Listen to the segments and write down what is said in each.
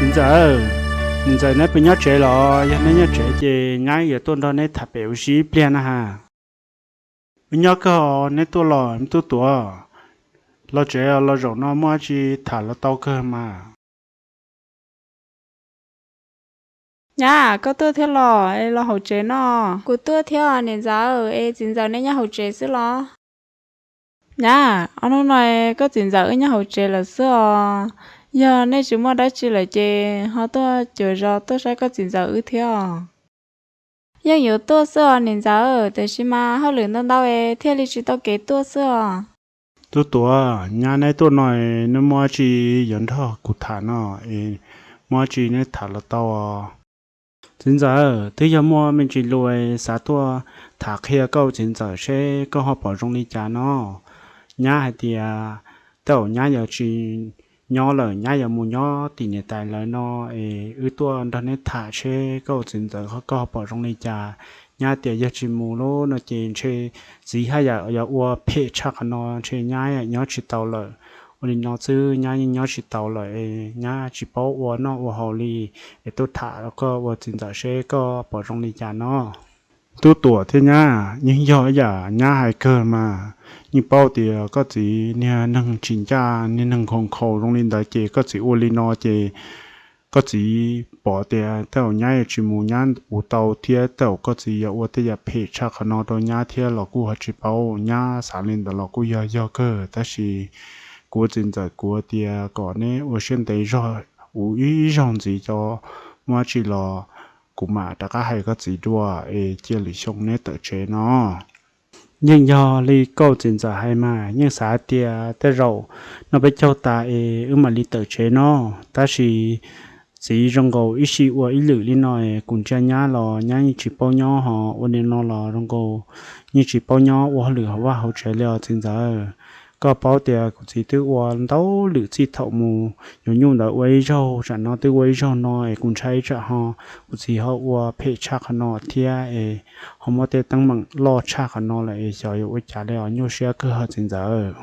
Txiv ntxawm, txiv ntxawm neb puas nyob tsev los? Yog neb nyob tsev ces nyab yuav tuaj nrog neb tham pem ua si ib pliag na has. Wb nyob kawg, neb tuaj los me tub tuav. Los tsev los, zaum no muaj dab tsi tham los tau kawg mas. Nyab, koj tuaj thiab los? Es los hauv tsev no. Kuv tuaj thiab niam ntxawm. Es txiv ntxawm neb nyob hauv tsev xwb los? Nyab, ob hnub no koj txiv ntxawm wb nyob hauv tsev lawm xwb os. Yog nej tsis muaj dab tsi lawm ces ho tuaj cuav zos tuaj saib koj txiv ntxawm wb thiab os. Yeej yuav tuaj xwb os niam ntxawm, tiam sis mas hauj lwm ntau ntau es thiaj li tsis tau kev tuaj xwb os. Tub tuav, nyab neb tuaj no, neb muaj dab tsi yuav nrog kuv tham no, es muaj dab tsi neb tham los tau os. Txiv ntxawm, twb yog muaj me ntsis lus xav tuaj tham qhia koj txiv ntxawm seb koj ho pom zoo li cas no. Nyab hais tias tej zaum nyab yuav tsis nyob lawm, nyab yuav mus nyob tim niam tais lawv no, es wb tuaj nrog neb tham seb koj txiv ntxawm koj ho pom zoo li cas. Nyab tias yog tsis mus lawm no ces ntshe txiv haj yam yuav ua phem tshaj qhov no, ntshe nyab nyob tsis tau lawm. Ua li no xwb nyab yeej nyob tsis tau lawm, nyab tsis paub ua noj ua haus li, es tuaj tham koj ua txiv ntxawm seb koj pom zoo li cas no. Tub tuav thiab nyab, yeej yog ib yam nyab hais kawg mas. Yeej paub tias koj txiv niag neeg tsis ncaj, niag neeg nkhaus nkhaus zoo li ntawd ces koj txiv ua li no ces koj txiv pom tias tej zaum nyab yuav tsis mus, nyab ua tau thiab tej zaum koj txiv yuav ua tej yam phem tshaj qhov no rau nyab thiab los kuj ho tsis paub. Nyab xav li ntawd los kuj yog yog kawg, tab sis kuv ua txiv ntxawm kuv tias kom neb ua siab ntev zog, ua ib zaug ntxiv, cov muaj dab tsi los kuv mam rov qab hais koj txiv dua, es cia lwm xyoo neb tawm tsev no. Yeej yog li koj txiv ntxawm hais mas, yeej xav tias tej zaum noj peb caug tas es wb mam li tawm tsev no, tab sis txiv zoo nkaus ib sij ua ib lwm li no es kuv ntsia nyab los nyab yeej tsis paub nyob, ho ua li no los zoo nkaus yeej tsis paub nyob ua hauj lwm hauv vaj hauv tsev li os txiv ntxawm. Koj paub tias kuv txiv twb ua ntau lwm txij thaum mus yuav nyuj ntawd ua ib zaug, tsam no twb ua ib zaug no es kuv ntshai tsam ho kuv txiv ho ua phem tshaj qhov no thiab es ho muab tej teeb meem loj tshaj qhov no lawm es xyov yuav ua cas li os, nyuaj siab kawg os txiv ntxawm.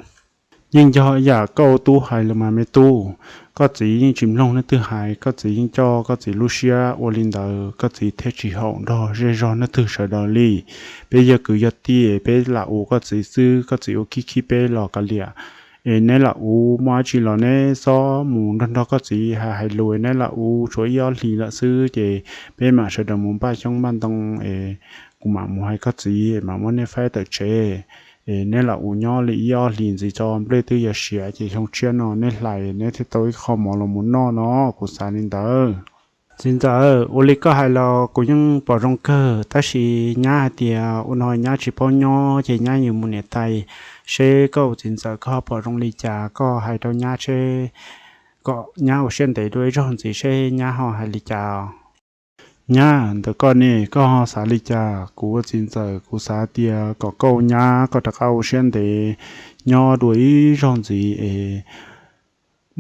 Yeej yog yam koj ua tub hais los mas me tub, koj txiv yeej tsis mloog leej twg hais, koj txiv yeej coj koj txiv lub siab ua li ntawd, koj txiv thiaj tsis haum nrog zej zog leej twg sawv daws li. Peb yog kwv yog tij, peb lam ua koj txiv xwb, koj txiv ua khib khib peb los kav liam. Es neb lam ua, muaj dab tsi los neb xob mus nrog nrog koj txiv hais hais lus, neb lam ua tshuav ib ob hlis lawm xwb ces peb mam sawv daws mus npaj xyoob npaj ntoo es kuv mam mus hais koj txiv mam muab neb faib tawm tsev. Es neb lam ua nyob li ib ob hlis ntxiv tso, nplej twb yuav siav ces xyoo tshiab no neb hlais neb thiaj tau ib qho mov los mus noj no, kuv xav li ntawd. Txiv ntxawm, ua li koj hais los kuv yeej pom zoo kawg, tab sis nyab hais tias ua no nyab tsis paub nyob ces nyab yuav mus niam tais, seb koj ua txiv ntxawm koj ho pom zoo li cas koj hais rau nyab seb, kom nyab ua siab ntev dua ib zaug ntxiv seb nyab ho hais li cas. Nyab, ntawm koj ne koj ho xav li cas? Kuv ua txiv ntxawm kuv xav tias kom koj ua nyab koj rov qab ua siab ntev nyob dua ib zaug ntxiv es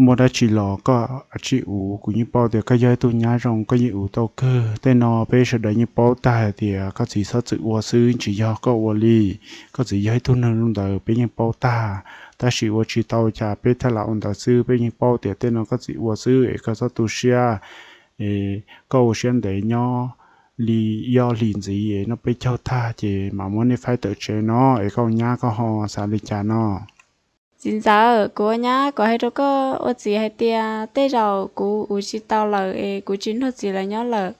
muaj dab tsi los koj tsij ua. Kuv yeej paub tias koj yog ib tug nyab zoo, koj yeej ua tau kawg. Tej no peb sawv daws yeej paub tag hais tias koj txiv txhob txwm ua xwb, tsis yog koj ua li. Koj txiv yog ib tug neeg zoo ntawd peb yeej paub tag, tab sis ua tsis tau cas peb thiaj lam ua ntawd xwb. Peb yeej paub tias tej no koj txiv ua xwb es koj txhob tu siab. Es koj ua siab ntev nyob li ib ob hlis ntxiv es noj peb caug tag ces mam muab nej faib tawm tsev no, es koj ua nyab koj ho xav li cas no? Txiv ntxawm, kuv ua nyab kuv hais rau koj ua txiv hais tias tej zaum kuv ua tsis tau lawm es kuv tsis nrog txiv lawv nyob lawm,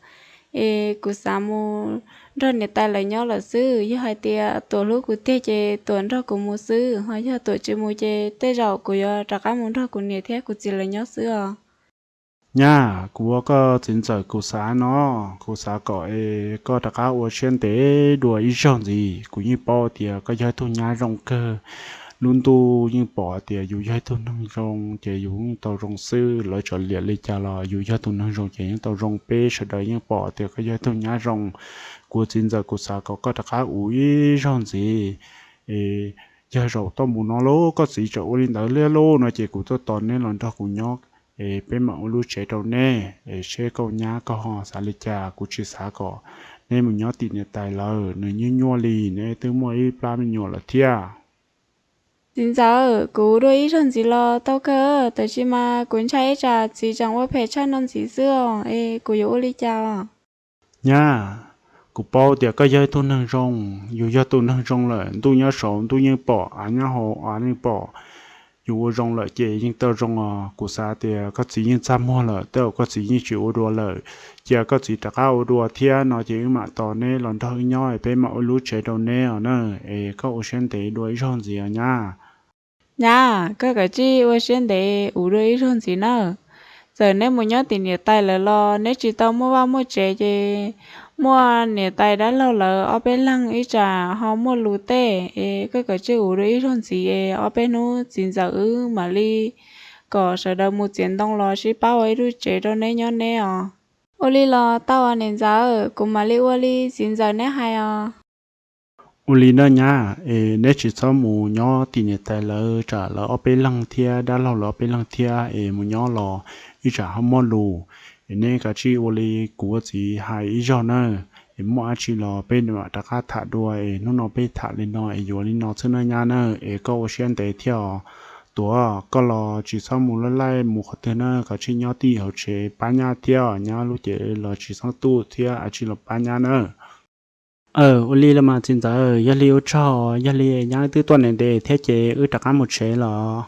es kuv xav mus nrog niam tais lawv nyob lawm xwb. Yog hais tias Tuam hlub kuv tiag ces Tuam nrog kuv mus xwb, ho yog Tuam tsis mus ces tej zaum kuv yuav rov qab mus nrog kuv niam thiab kuv txiv lawv nyob xwb os. Nyab, kuv ua koj txiv ntxawm kuv xav no, kuv xav kom es koj rov qab ua siab ntev dua ib zaug ntxiv. Kuv yeej paub tias koj yog ib tug nyab zoo kawg. Lub ntuj yeej pom tias yus yog ib tug neeg zoo ces yus yeej tau zoo xwb. Lawv txawm liam li cas los yus yog tus neeg zoo ces yeej tau zoo. Peb sawv daws yeej pom tias koj yog ib tug nyab zoo. Kuv txiv ntxawm kuv xav kom koj rov qab ua ib zaug ntxiv. Es yog zaum tuaj mus no lauj, koj txiv txawm ua li ntawd liab lauj no ces kuv tuaj tos neb los nrog kuv nyob, es peb mam ua lub tsev rau neb. Es seb koj nyab koj ho xav li cas, kuv tsis xav kom neb mus nyob tim niam tais lawm, nws nyuaj nyuaj li, neb twb muaj ib plab me nyuam lawm thiab. Txiv ntxawm, kuv ua dua ib zaug ntxiv los tau kawg, tab sis mas kuv ntshai ib tsam txiv tseem ua phem tshaj no ntxiv xwb os, es kuv yuav ua li cas os? Nyab, kuv paub tias koj yog ib tug neeg zoo, yus yog tus neeg zoo lawm, ntuj nyob saud ntuj yeej pom, av nyob hauv av yeej pom. Yus ua zoo lawm ces yeej tau zoo os. Kuv xav tias koj txiv yeej txaj muag lawm, tej zaum koj txiv yeej tsis ua dua lawm. Cia koj txiv rov qab ua dua thiab no ces wb mam tos neb los nrog wb nyob, peb mam ua lub tsev rau neb os na. Es koj ua siab ntev dua ib zaug ntxiv os nyab. Nyab, koj kav tsij ua siab ntev ua dua ib zaug ntxiv nawb. Txawm neb mus nyob tim niam tais lawm los neb tsis tau muaj vaj muaj tsev ces muaj niam tais dab laug lawv ob peb leeg ib tsam ho muaj lus tej. Es koj kav tsij ua dua ib zaug ntxiv es ob peb hnub txiv ntxawm wb mam li kom sawv daws mus txiav ntoo los sib pab ua ib lub tsev rau neb nyob neb os. Ua li los tau os niam ntxawm, kuv mam li ua li txiv ntxawm neb hais os. Ua li na nyab, es neb tsis txhob mus nyob tim niam tais lawv, tsam lawv ob peb leeg thiab dab laug lawv ob peb leeg thiab es mus nyob los ib tsam ho muaj lus. Es neb kav tsij ua li kuv ua txiv hais ib zaug na, es muaj dab tsi los peb mam rov qab tham dua. Es hnub no peb tham li no es yuav li no xwb na nyab na, es koj ua siab ntev thiab os. Tuam, koj los tsis txhob mus laj laj mus qhov twg na, kav tsij nyob tij hauv tsev pab nyab thiab os. Nyab lub cev los tsis txhob tuaj thiab dab tsi los pab nyab na. Aw, ua li los mas txiv ntxawm, yog li ua tsaug, yog li nyab twb tuaj ntev ntev thiab ces wb rov qab mus tsev los.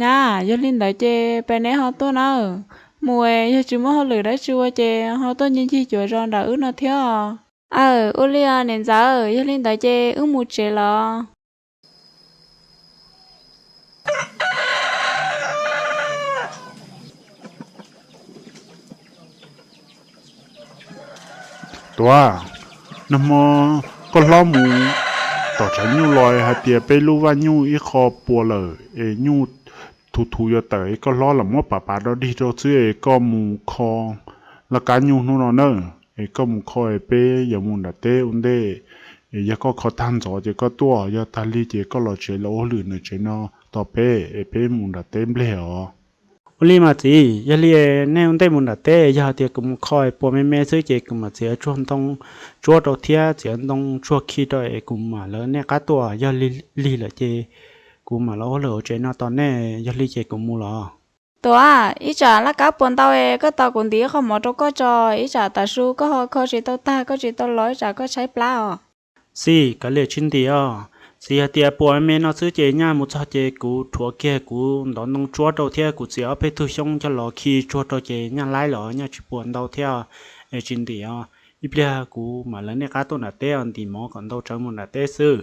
Nyab, yog li ntawd ces peb neb ho tuaj nawb. Mus es yog tsis muaj hauj lwm dab tsi ua ces ho tuaj ncig ncig cuav zos nram wb no thiab os. Aw, ua li os niam ntxawm, yog li ntawd ces wb mus tsev los. Tuam, nag hmo koj hlob mus tom tshav nyuj los hais tias peb lub vaj nyuj ib qho puas lawm es nyuj thuv thuv yuav tawm es koj hlob los muab pav pav do dig rau xwb es koj mus kho laj kab nyuj hnub no na. Es koj mus kho es peb yuav mus nram teb ua ntej. Es yog koj kho tag ntxov ces koj tuaj, yog tag li ces koj los tsev los ua hauj lwm nram tsev no tos peb es peb mus nram teb nplej os. Ua li mas txiv, yog li nej ua ntej mus nram teb, yog hais tias kuv mus kho es puas me me xwb ces kuv mam txiav tsuag ntoo tsuab rau thiab txiav ntoo tsuag khi rau es kuv mam lawv nej qab tuaj. Yog lig lawm ces kuv mam los ua hauj lwm hauv tsev no tos nej, yog li ces kuv mus los. Tuam, ib tsam laj kab puas ntau es koj tos kuv ntim qho mov rau koj tso, ib tsam tav su koj ho kho tsis tau tag koj tsis tau los ib tsam koj tshaib plab os. Xij, kav liam tsis ntim os. Txiv hais tias puas me me no xwb ces nyaj mus txog ces kuv rhuav kiag kuv ntov ntoo tsuab rau thiab kuv txiav ob peb tug xyoob coj los khi tsuag rau ces nyaj laib los nyaj tsis puas ntau thiab. Es tsis ntim os, ib pliag kuv mam lawv nej qab tuaj nram teb os, ntim mov kom ntau tsawv mus nram teb xwb.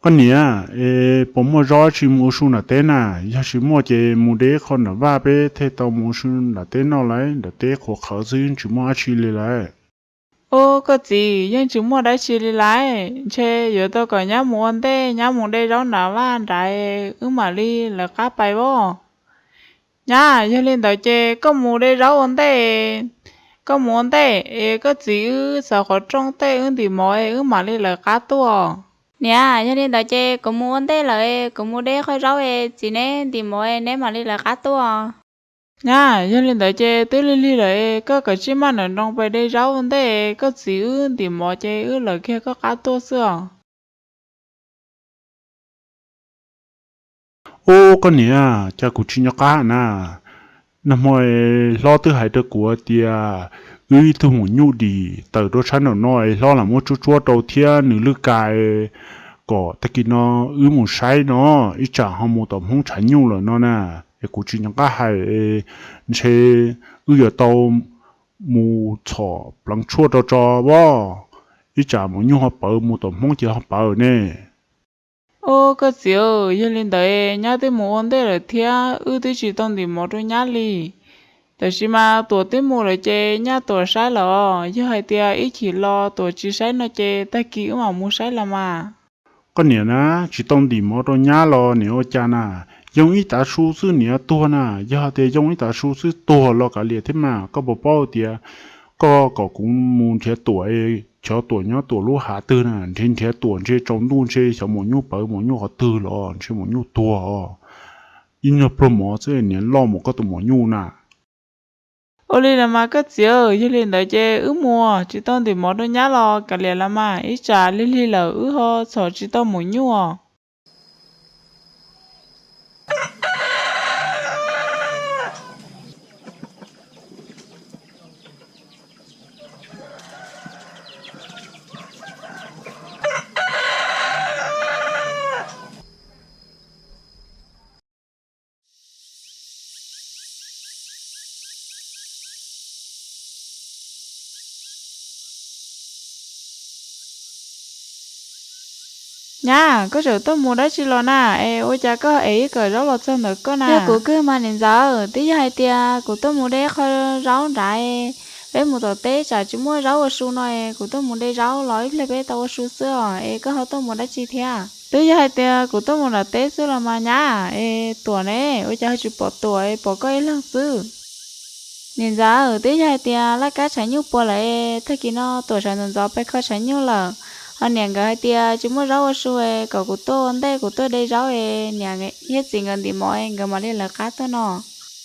Koj niam, es puas muaj zaub tsi mus ua su nram teb na? Yog tsis muaj ces mus de qho nram vaj peb thiaj tau mus ua su nram teb noj lauj, nram teb qhuav qhawv xwb tsis muaj dab tsi li lauj. Ub, koj txiv, yeej tsis muaj dab tsi li lauj, ntshe yuav tau kom nyab mus ua ntej, nyab mus de zaub nram vaj nrad, wb mam li lawv qab pais as. Nyab, yog li ntawd ces koj mus de zaub ua ntej, koj mus ua ntej es koj txiv wb xauv qhov rooj tej wb ntim mov es wb mam li lawv qab tuaj. Niam, yog li ntawd ces kuv mus ua ntej lawm, kuv mus de qho zaub es txiv neb ntim mov es neb mam li lawv qab tuaj. Nyab, yog li ntawd ces twb lig lig lawm, koj kav tsij maj nrawm nroos pais de zaub ua ntej, koj txiv wb ntim mov ces wb lawv kiag koj qab tuaj xwb os. Ub, koj niam, cas kuv tsis nco qab na. Nag hmo hlob twb hais rau kuv tias wb ib tug maum nyuj dim tawm rau sab nraum no es hlob lam muab tsuab tsuab rau thiab nws lwj ka, kom tag kis no wb mus saib no, ib tsam ho mus tom Hmoob tshav nyuj lawm no na. Es kuv tsis nco qab hais, ntshe wb yuav tau mus txhom pleev tshuaj rau tso as, ib tsam maum nyuj ho pawv mus tom Hmoob ces ho pawv ne. Ub, koj txiv, yog li ntawd nyab twb mus ua ntej lawm thiab wb twb tsis tau ntim mov rau nyab li. Tab sis mas Tuam twb mus lawm ces nyaj Tuam saib lawm os, yog hais tias ib chim los Tuam tsis saib no ces tag kis wb mam mus saib los mas. Koj niam na, tsis tau ntim mov rau nyab los niam ua cas na? Yoo ib tav su xwb niam tuag na, yog tias yoo ib tav su xwb tuag los kav liam thiab mas, koj puas paub tias koj kom kuv mus nrhiav Tuam, xyov Tuam nyob Tuam lub hav twg na, nrhiav nrhiav Tuam ntshe tsaus ntuj ntshe xyov maum nyuj pawv maum nyuj qhov twg los ntshe maum nyuj tuag os. Ib nyuag pluag mov xwb niam loj mus koj tus maum nyuj na. Ua li los mas koj txiv, yog li ntawd ces wb mus, tsis tau ntim mov rau nyab los kav liam los mas, ib tsam lig lig lawm wb ho txhom tsis tau maum nyuj os. Nyab, koj tseem tuaj mus dab tsi los na? Es ua cas koj ev ib kawm zaub los txog ntawm koj na? Yog kuv kawg mas niam ntxawm, twb yog hais tias kuv tuaj mus de qho zaub nrad, peb mus tom teb tsam tsis muaj zaub ua su no es kuv tuaj mus de zaub los ib pliag peb tau ua su xwb os, es koj ho tuaj mus dab tsi thiab? Twb yog hais tias kuv tuaj mus nram teb xwb los mas nyab. Es Tuam ne, ua cas ho tsis pom Tuam, pom koj ib leeg xwb? Niam ntxawm, twb yog hais tias laj kab tshav nyuj puas lawm es tag kis no Tuam sawv ntxov ntxov pais kho tshav nyuj lawm, ho niam nkawd hais tias tsis muaj zaub ua su es kom kuv tuaj ua ntej kuv tuaj de zaub es niam thiab txiv nkawd ntim mov es nkawd mam li lawv qab tuaj no.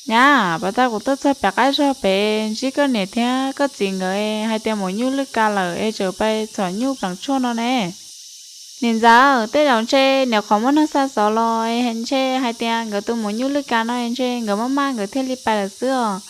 Nyab, pas tag kuv tuaj txog pem qab zog pem ntsib koj niam thiab koj txiv nkawd hais tias maum nyuj lwj ka lawm es tseem pais txhom nyuj pleev tshuaj no ne. Niam ntxawm, tej zaum ntshe niam qhov muaj neeg xa xov los es ntshe hais tias nkawd tus maum nyuj lwj ka no es ntshe nkawd maj maj nkawd thiaj li pais lawm xwb os.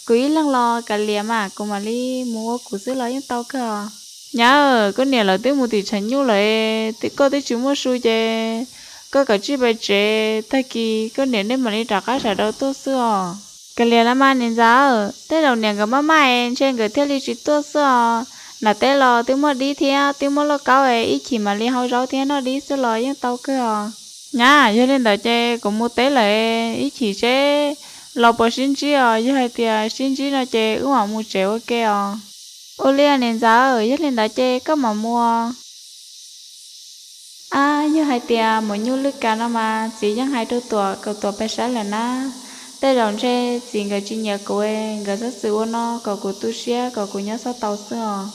Kuv ib leeg los kav liam mas kuv mam li mus ua kuv xwb los yeej tau kawg os. Nyab, koj niam lawv twb mus tim tshav nyuj lawm, koj twb tsis muaj su ces koj kav tsij pais tsev, tag kis koj niam nej mam li rov qab sawv daws tuaj xwb os. Kav liam los mas niam ntxawm, tej zaum niam nkawd maj maj es ntshe nkawd thiaj li tsis tuaj xwb os. Nram teb los twb muaj dib thiab twb muaj lauj kaub es ib chim mam li hau zaub thiab noj dib xwb los yeej tau kawg os. Nyab, yog li ntawd ces kuv mus teb lawm, ib chim seb los puas sib ntsib os, yog hais tias sib ntsib no ces wb mam mus tsev ua ke os. Ua li niam ntxawm, yog li ntawd ces koj mam mus. Ab, yog hais tias maum nyuj lwj ka no mas txiv yeej hais rau Tuam kom Tuam pais saib lawm na. Tej zaum ntshe txiv nkawd tsis nyiam kuv, nkawd txhob txwm ua no kom kuv tu siab kom kuv nyob txhob tau xwb os.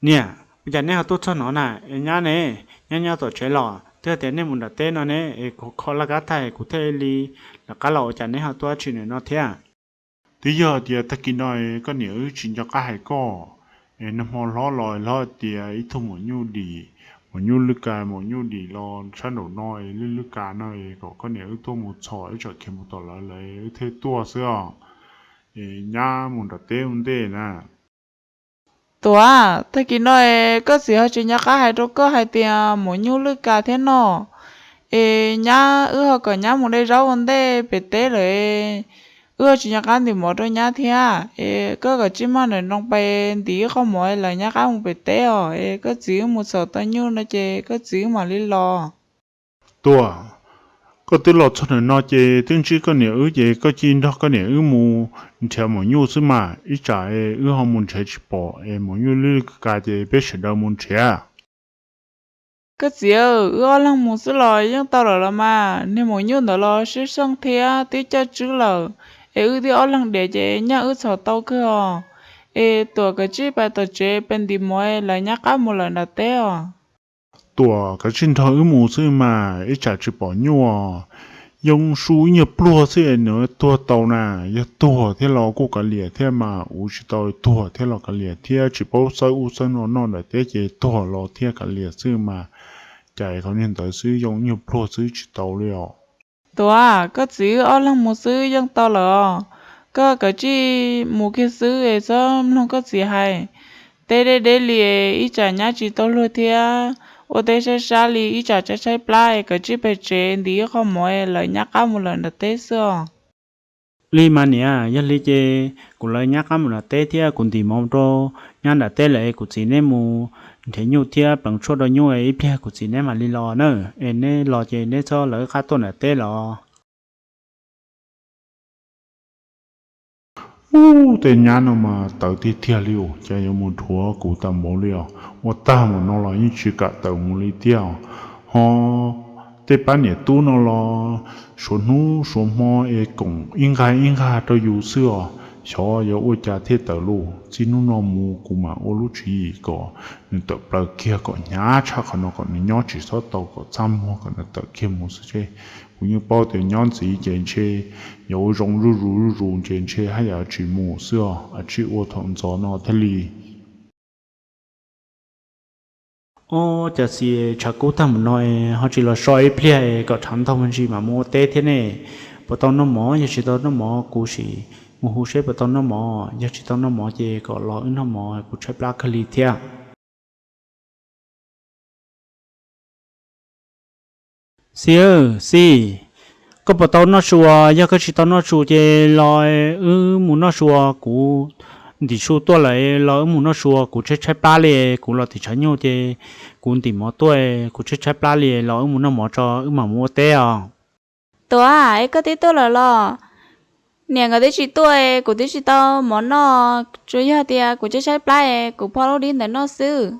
Niam, ua cas neb ho tuaj txog no na? Es nyab ne, nyab nyob tom tsev los? Twb tias nej mus nram teb no ne, es kuv kho laj kab tag kuv thiaj li lawv qab los, ua cas neb ho tuaj dab tsi ntawm no thiab? Twb yog tias tag kis no koj niam wb tsis nco qab hais koj, es nag hmo hlob los hlob tias ib tug maum nyuj dim, maum nyuj lwj ka maum nyuj dim los sab nraum no es lwj lwj ka no es kom koj niam wb tuaj mus txhom, wb tsam khiav mus tom lawv lawv wb thiaj tuaj xwb os. Es nyab mus nram teb ua ntej na. Tuam, tag kis no es koj txiv ho tsis nco qab hais rau koj hais tias maum nyuj lwj ka thiab no, es nyab wb ho kom nyab mus de zaub ua ntej pem teb lawm, wb ho tsis nco qab ntim mov rau nyab thiab, es koj kav tsij maj ntawm no pais ntim ib qho mov lawm nyab qab mus pem teb os, es koj txiv wb mus txhom tau nyuj no ces koj txiv wb mam li los. Tuam, koj twb los txog ntawm no ces twb ntsib koj niam wb ces koj cia li nrog koj niam wb mus nrhiav maum nyuj xwb mas, ib tsam wb ho mus nrhiav tsis pom es maum nyuj lwj ka ces peb sawv daws mus nrhiav. Koj txiv, wb ob leeg mus xwb los yeej tau lawm los mas, niag maum nyuj ntawd los sib seej thiab twb coj tswb lawm, es wb twb ob leeg diam ces nyaj wb txhom tau kawg os. Es Tuam kav tsij pais tom tsev pais ntim mov lawm nyab qab mus lawm nram teb os. Tuam, kav tsij nrog wb mus xwb mas, ib tsam tsis pom nyuj. Yoo su ib nyuag pluag xwb nws tuag tau na. Yog tuag thiab los kuj kav liam thiab mas, ua tsis tau, tuag thiab los kav liam thiab, tsis paub xawb ub xawb no noj nram teb ces tuag los thiab kav liam xwb mas. Cas qhov niag ntawd xwb yoo ib nyuag pluag xwb tsis tau li os. Tuam, koj txiv wb ob leeg mus xwb yeej tau lawm os. Koj kav tsij mus kiag xwb es txhob mloog koj txiv hais. Teb deb deb li es ib tsam nyab tsis tau luag thiab, ua teb sab sab li ib tsam tshaib tshaib plab es kav tsij pem tsev ntim ib qho mov lawm nyab qab mus lawm nram teb xwb os. Li mas niam, yog li ces kuv lawv nyab qab mus nram teb thiab kuv ntim mov rau nyab nram teb lawm es kuv txiv neb mus nrhiav nyuj thiab pleev tshuaj rau nyuj, ib pliag kuv txiv neb mam li los na. Es neb los ces neb txhob lawv qab tuaj nram teb los. Ub, tej nyab no mas tawv tiag tiag li os, cas yuav mus dhuav kuv tas npaum li os. Ua tag mus no los yeej tsis kam tawm mus li thiab os. Ho tej pab niam tub no los suav hnub suav hmo es koom ib nqag ib nqag rau yus xwb os. Xyov yuav ua cas thiaj tawm los. Txij hnub no mus kuv mam ua lub tswv yim kom nws tawm plaws kiag, kom hnyav tshaj qhov no, kom nws nyob tsis txhob tau, kom txaj muag, kom nws tawm kiag mus xwb. Ces kuv yeej paub tias nyob ntxiv ces ntshe yuav ua zoo zuj zus zuj zus ces ntshe haj yam tsis mus xwb os, a tsij ua thaum ntxov no thiaj li. Ub, cas xis tshav kub tag mus no es ho tsis los so ib pliag es kom tshav ntaug me ntsis mam mus ua teb thiab ne. Puas tau noj mov? Yog tsis tau noj mov kuv sim mus hu seb puas tau noj mov. Yog tsis tau noj mov ces kom los wb noj mov, kuv tshaib plab kawg li thiab. Xis, xis, koj puas tau noj su? Yog koj tsis tau noj su ces los wb mus noj su, kuv ntim su tuaj lawm, los wb mus noj su, kuv tshaib tshaib plab li, kuv los tim tshav nyuj ces kuv ntim mov tuaj, kuv tshaib tshaib plab li, los wb mus noj mov tso wb mam mus ua teb os. Tuav, es koj twb tuaj lawm los? Niam nkawd twb tsis tuaj, kuv twb tsis tau mov noj, tsuas yog tias kuv tshaib tshaib plab es kuv phob lub dib ntawd noj xwb.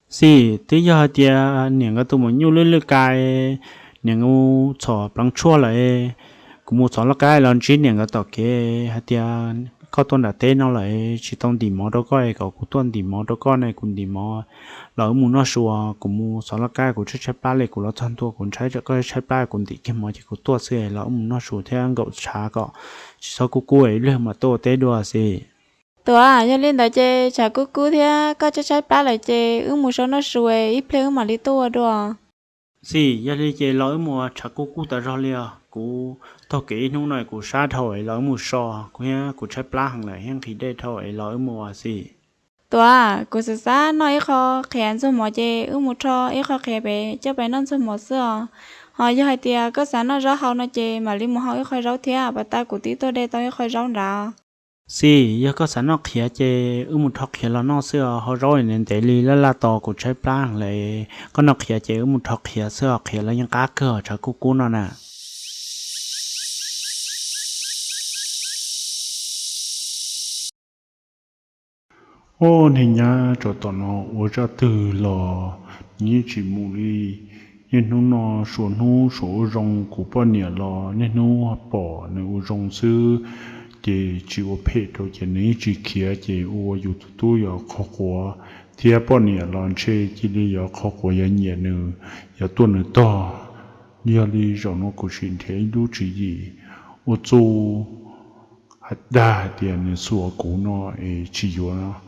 Xis, twb yog hais tias niam nkawd tus maum nyuj lwj lwj ka, niam nkawd txhom pleev tshuaj lawm, kuv mus txhom loj qaib los ntsib niam nkawd tom kev hais tias koj tuaj nram teb no lawm, tsis tau ntim mov rau koj es kom kuv tuaj ntim mov rau koj ne, kuv ntim mov los wb mus noj su, kuv mus txhom loj qaib, kuv tshaib tshaib plab li, kuv los txog ntua kuv ntshai tsam koj tshaib plab, kuv ntim kiag mov ces kuv tuaj xwb, los wb mus noj su thiab nkaum tshav kom tsis txhob kub kub ib pliag mam tuaj ua teb dua xis. Tuav, yog li ntawd ces tshav kub kub thiab koj tshaib tshaib plab lawm ces wb mus so noj su, ib pliag wb mam li tuaj ua dua. Xis, yog li ces los wb mus, tshav kub kub tas zog li os, kuv taug kev ib hnub no kuv sab dhau, los wb mus so, kuv thiab kuv tshaib plab heev lawm thiab nqhis dej dhau, los wb mus xis. Tuav, kuv xav xav noj ib qho qhiav ntxuag mov ces wb mus rho ib qho qhiav pem coj pem noj ntxuag mov xwb os. Ho yog hais tias koj xav noj zaub hau no ces mam li mus hau ib qho zaub thiab, pas tas kuv twb tuaj de tau ib qho zaub nrad. Xis, yog koj xav noj qhiav ces wb mus rho qhiav los noj xwb os, hau zaub ntev ntev li laj laj tos kuv tshaib plab heev lawm, koj noj qhiav ces wb mus rho qhiav xwb os, qhiav los yeej qab kawg os, tshav kub kub no na. Ub, niag nyab tsov tom no ua zaj twg los nws yeej tsis mus li. Niaj hnub no suav hnub suav ua zoo, kuv poj niam los niaj hnub pom nws ua zoo xwb, ces tsis ua phem rau ces nws yeej tsis khiav, ces ua yus tus tub yuav qhuas quav, thiab poj niam los ntshe cia li yuav qhuas quav yuav nyiam nws, yuav tuaj nws tog. Yog li zaum no kuv sim nrhiav ib lub tswv yim ua txuj hais dag hais tias nws xuas kuv no es tsis yuav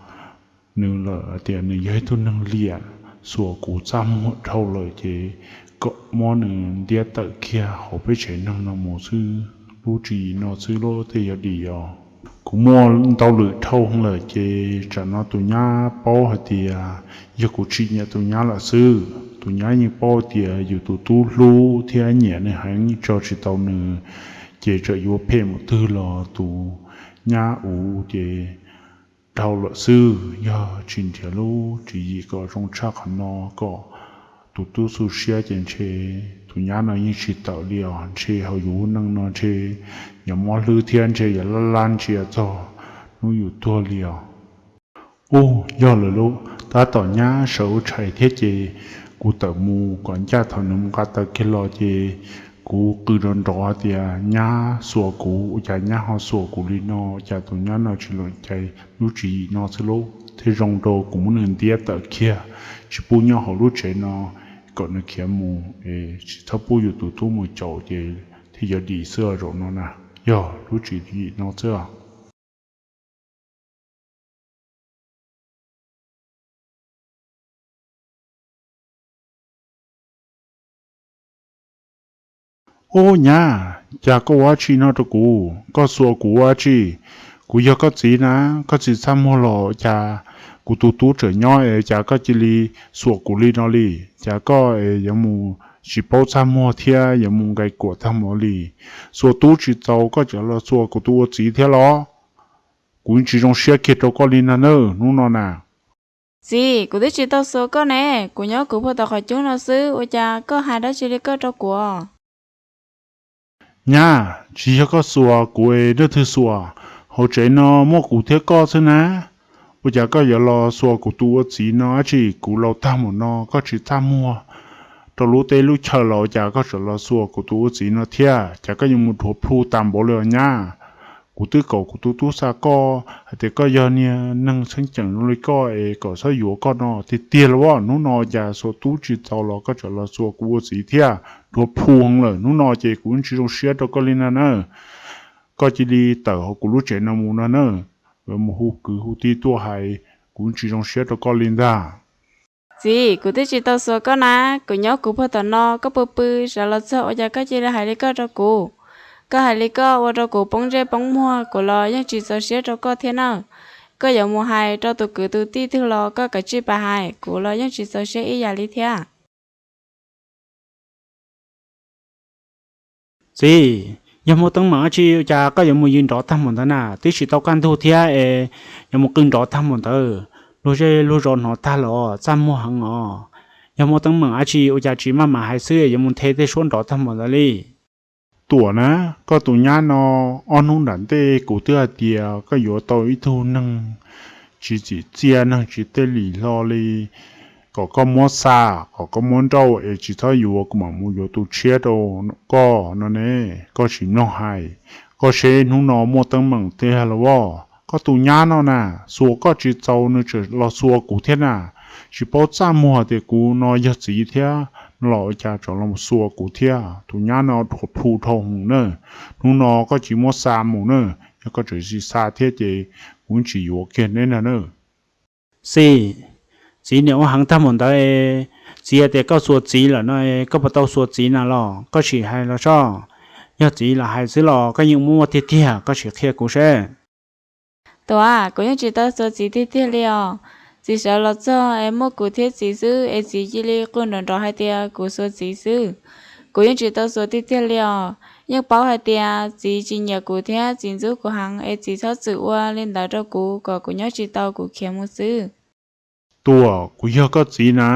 nws lawm, hais tias nws yog ib tug neeg liam, xuas kuv txaj muag dhau lawm ces kom muab nws ntiab tawm kiag hauv peb tsev neeg no mus xwb. Lub tswv yim no xwb los tej yog dim os. Kuv muaj ntau lwm dhau lawm ces tsam no tus nyab paub hais tias yog kuv tsis nyiam tus nyab lawm xwb. Tus nyab yeej paub tias yus tus tub hlub thiab nyiam nws heev, tso tsis tau nws, ces txawm yuav phem mus twg los tus nyab uv ces dhau lawm xwb. Yog tsis nrhiav lub tswv yim kom zoo tshaj qhov no kom tus tub xu siab ces ntshe tus nyab no yeej tsis tawm li os. Ntshe hauv yus lub neej no ntshe yuav mob hlwb thiab ntshe yuav laj laj ntsia txog hnub yus tuag li os. Ub, yog lawm lauj, tab tom nyab sawv ua tshais thiab ces kuv tawm mus kom ncaj thaum nws mus nqa taws kiag los ces kuv qw nrov nrov tias nyab xuas kuv, ua cas nyab ho xuas kuv li no, cas tus nyab no tsis loom cai. Lub tswv yim no xwb lauj, thiaj zoo rau kuv muab nws ntiab tawm kiag, tsis pub nyob hauv lub tsev no, kom nws khiav mus es tsis txhob pub yus tus tub mus caum ces thiaj yuav dim xwb os zaum no na. Yog lub tswv yim no xwb os. Ub nyab, cas koj ua dab tsi no rau kuv? Koj xuas kuv ua dab tsi? Kuv yog koj txiv na, koj tsis txaj muag los cas kuv tus tub tseem nyob es cas koj cia li xuas kuv li no li? Cas koj es yuav mus tsis paub txaj muag thiab yuav mus nqes kuam tag npaum li? Xuas tub tsis txaus koj tseem los xuas kuv tus ua txiv thiab los? Kuv tsis zoo siab kiag rau koj li no nawb hnub no na. Txiv, kuv twb tsis tau xuas koj ne, kuv nyob kuv puag tom qhov cub no xwb, ua cas koj hais dab tsi li koj rau kuv? Nyab, tsis yog koj xuas kuv es leej twg xuas? Hauv tsev no muaj kuv thiab koj xwb na, ua cas koj yuav los xuas kuv tus ua txiv no dab tsi? Kuv laus tag mus no koj tsis txaj muag rau lub teb lub chaw los ua cas koj tseem los xuas kuv tus ua txiv no thiab? Cas koj yuav mus dhuav plhu tas npaum li os nyab? Kuv twb kom kuv tus tub xa koj hais tias koj yog niag neeg txheej ceem zoo li koj es kom txhob yuav koj no tiag tiag los as. Hnub no cas xuas tub tsis txaus los koj tseem los xuas kuv ua txiv thiab, dhuav plhu heev lawm. Hnub no ces kuv tsis zoo siab rau koj li na na. Koj cia li tawm hauv kuv lub tsev no mus no na, mus hu kwv hu tij tuaj hais, kuv tsis zoo siab rau koj li ntag. Txiv, kuv twb tsis tau xuas koj na, kuv nyob kuv puag tom no, koj pw pw, sawv los txog ua cas koj cia li hais li koj rau kuv? Koj hais li koj ua rau kuv poob ntsej poob muag, kuv los yeej tsis txaus siab rau koj thiab na. Koj yuav mus hais rau tus kwv tus tij twg los koj kav tsij pab hais, kuv los yeej tsis txaus siab ib yam li thiab. Txiv, yog muaj teeb meem dab tsi ua cas koj yuav mus yws nrov tag npaum ntawd na? Twb tsis tau kaj ntug thiab es yuav mus qw nrov tag npaum ntawd, luag zej luag zos hnov tag los txaj muag heev os. Yog muaj teeb meem dab tsi ua cas tsis maj mam hais xwb es yuav mus nthe tej suab nrov tag npaum ntawd li? Tuam na, koj tus nyab no, ob hnub nram ntej kuv twb hais tias koj yuav tau ib tug neeg tsis txim txiaj, neeg tsis tej lim hlo li, kom koj muab xa, kom koj muab nrauj es tsis txhob yuav, kuv mam mus yuav tus tshiab rau koj no ne. Koj tsis mloog hais, koj seb hnub no muaj teeb meem tiag los as. Koj tus nyab no na, xuas koj tsis txaus nws tseem los xuas kuv thiab na. Tsis paub txaj muag tias kuv no yog txiv thiab no los ua cas tseem los xuas kuv thiab. Tus nyab no dhuav plhu dhau hwv na. Hnub no koj cia li muab xa mus na, yog koj tseem tsis xa thiab ces kuv tsis yuav kiag neb ntag na. Xis, txiv niam ua heev tag npaum ntawd es, txiv hais tias koj xuas txiv lawm no es koj puas tau xuas txiv na los? Koj sim hais los soj. Yog txiv lam hais xwb los koj yeej muaj muaj tiag tiag, koj sim qhia kuv seb. Tuam, kuv yeej tsis tau xuas txiv tiag tiag li os. Txiv sawv los txog es muaj kuv thiab txiv xwb es txiv cia li qw nrov nrov hais tias kuv xuas txiv xwb. Kuv yeej tsis tau xuas tiag tiag li os. Yeej paub hais tias txiv tsis nyiam kuv thiab txiv ntxub kuv heev es txiv txhob txwm ua li ntawd rau kuv kom kuv nyob tsis tau kuv khiav mus xwb. Tuam, kuv yog koj txiv na,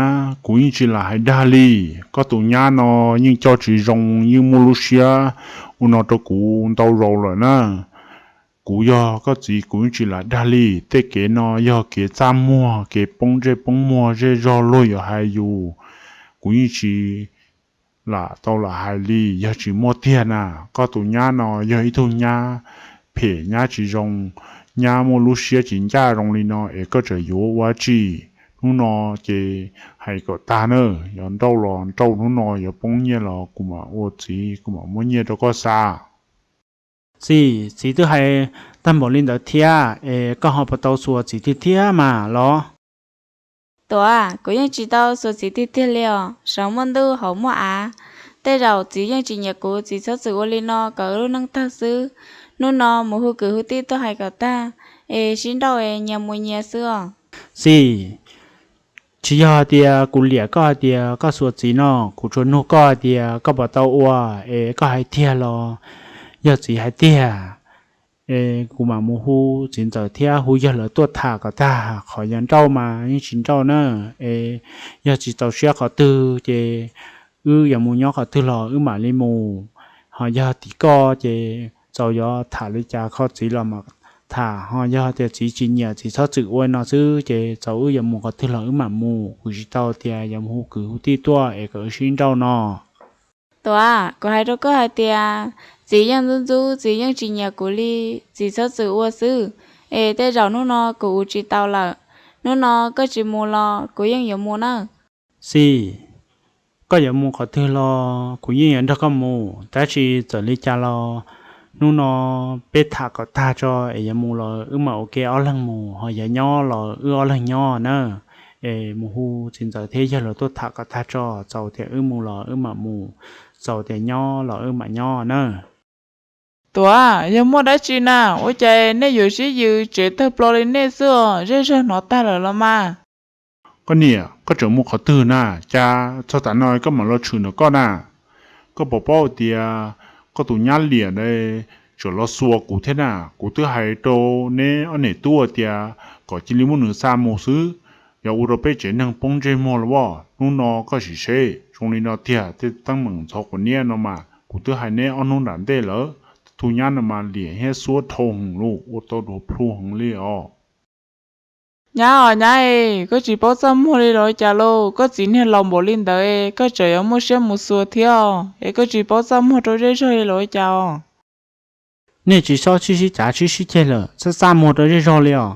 kuv yeej tsis lam hais dag li. Koj tus nyab no yeej coj tsis zoo, yeej muaj lub siab ua no rau kuv ntau zaus lawm na. Kuv yog koj txiv kuv yeej tsis lam dag li. Tej kev no yog kev txaj muag, kev poob ntsej poob muag zej zog luag yuav hais yus, kuv yeej tsis lam tau lam hais li. Yog tsis muaj tiag na, koj tus nyab no yog ib tug nyab phem, nyab tsis zoo, nyab muaj lub siab tsis ncaj zoo li no es koj tseem yuav ua dab tsi? Hnub no ces hais kom tag na, yuav nrauj los nrauj, hnub no yuav poob nyiaj los kuv mam ua txiv, kuv mam muab nyiaj rau koj xa. Xis, txiv twb hais tag npaum li ntawd thiab es koj ho puas tau xuas txiv tiag tiag mas los? Tuam, kuv yeej tsis tau xuas txiv tiag tiag li os. Saum muaj ntuj hauv muaj av, tej zaum txiv yeej tsis nyiam kuv, txiv txhob txwm ua li no kom wb lub neej tawg xwb. Hnub no mus hu kwv hu tij tuaj hais kom tag es sib nrauj es nyias mus nyias xwb os. Xis, tsis yog hais tias kuv liam koj hais tias koj xuas txiv no, kuv tsuas nug koj hais tias koj puas tau ua, es koj hais tiag los yog txiv hais tiag es kuv mam mus hu txiv ntxawm thiab hu yawg lawv tuaj tham kom tag. Qhov yuav nrauj mas yeej tsis nrauj na, es yog tsis txaus siab qhov twg ces wb yuav mus nyob qhov twg los wb mam li mus. Ho yog tim koj ces txaus yuav tham li cas kho txiv los mam tham, ho yog tias txiv tsis nyiam txiv txhob txwm ua no xwb ces txaus wb yuav mus qhov twg los wb mam mus. Kuv tsis tau tias yuav mus hu kwv hu tij tuaj es kom wb sib nrauj no. Tuam, kuv hais rau koj hais tias txiv yeej ntxub ntxub, txiv yeej tsis nyiam kuv li, txiv txhob txwm ua xwb. Es tej zaum hnub no kuv ua tsis tau lawm, hnub no koj tsis mus los kuv yeej yuav mus na. Xis, koj yuav mus qhov twg los kuv yeej yuav nrog koj mus, tab sis txawm li cas los hnub no peb tham kom tag tso es yuav mus los wb mam ua ke ob leeg mus, ho yuav nyob los wb ob leeg nyob na. Es mus hu txiv ntxawm thiab yawg lawv tuaj tham kom tag tso, txaus tias wb mus los wb mam mus, txaus tias nyob los wb mam nyob na. Tuam, yog muaj dab tsi na, ua cas nej yuav sib yws tsev tawg plo li nej xwb os, zej zog hnov tag lawm los mas. Koj niam, koj tseem mus qhov twg na? Cas txog tav no koj mam los tshwm ntawm koj na? Koj puas paub tias koj tus nyab liam ntawd tseem los xuas kuv thiab na? Kuv twb hais rau neb ob niam tub tias kom cia li muab nws xa mus xwb, yog ua rau peb tsev neeg poob ntsej muag los as. Hnub no koj sim seb, zoo li no tiag, tej teeb meem ntxhov quav niab no mas kuv twb hais neb ob hnub nram ntej lawm, Tus nyab no mas liam thiab xuab dhau heev lauj, ua tau duav plhu heev li os. Nyab os nyab es, koj tsis paub txaj muag li los cas lauj? Koj txiv niag laus npaum li ntawd es koj tseem yuav muaj siab mus xuas thiab es koj tsis paub txaj muag rau zej zog li los cas os? Nej tsis txhob sib sib cav sib sib ceg lawm, txaj txaj muag rau zej zog li os.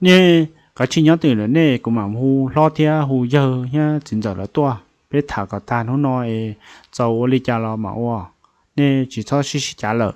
Nej kav tsij nyob twj ywm, nej kuv mam hu hlob thiab hu yawg thiab txiv ntxawm lawv tuaj, peb tham kom tag hnub no es txaus ua li cas los mam ua. Nej tsis txhob sib sib cav lawm.